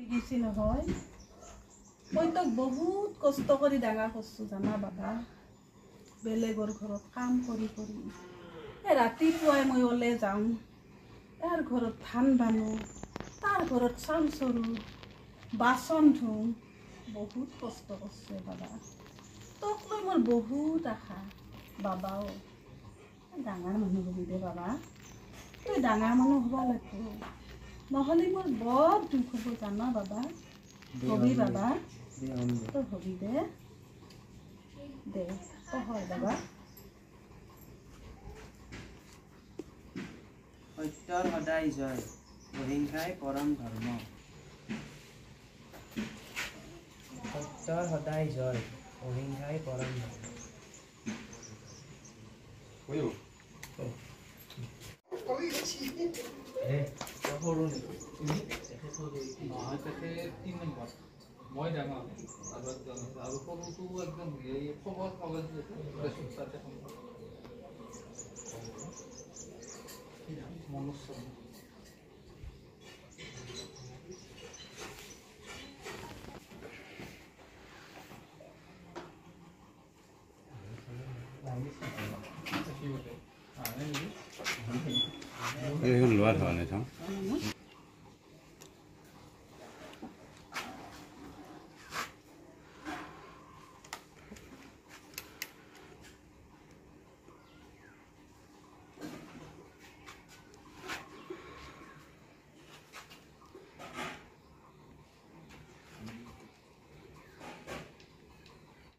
গৈছি নহয়। মই তোক বহুত কষ্ট কৰি ডাঙৰ কৰিছোঁ জানা বাবা। বেলেগৰ ঘৰত কাম কৰি কৰি এই ৰাতিপুৱাই মই ওলাই যাওঁ, ইয়াৰ ঘৰত ধান বানো, তাৰ ঘৰত চাউল চৰোঁ, বাচন ধুওঁ, বহুত কষ্ট কৰিছোঁ বাবা। তোক লৈ মোৰ বহুত আশা বাবাও। ডাঙৰ মানুহ হ'বি দে বাবা, তই ডাঙৰ মানুহ হ'ব লাগিব, নহ'লে মোৰ বৰ দুখ হ'ব জানা বাবা। হবি বাবা, তই হবি দে, দে তই হয় বাবা। সত্যৰ সদায় জয়, অহিংসাই পৰম ধৰ্ম। সত্যৰ সদায় জয়, অহিংসাই পৰম ধৰ্ম। নহয়, তেখেত 3 নম্বৰ, মই ডাঙৰ আৰু একজন আছে, আৰু সৰুটো একদম এই খবৰ কলেজ আছে তাতে মনোজ শৰ্মা। এইখন লোৱাৰ হোৱা নাই।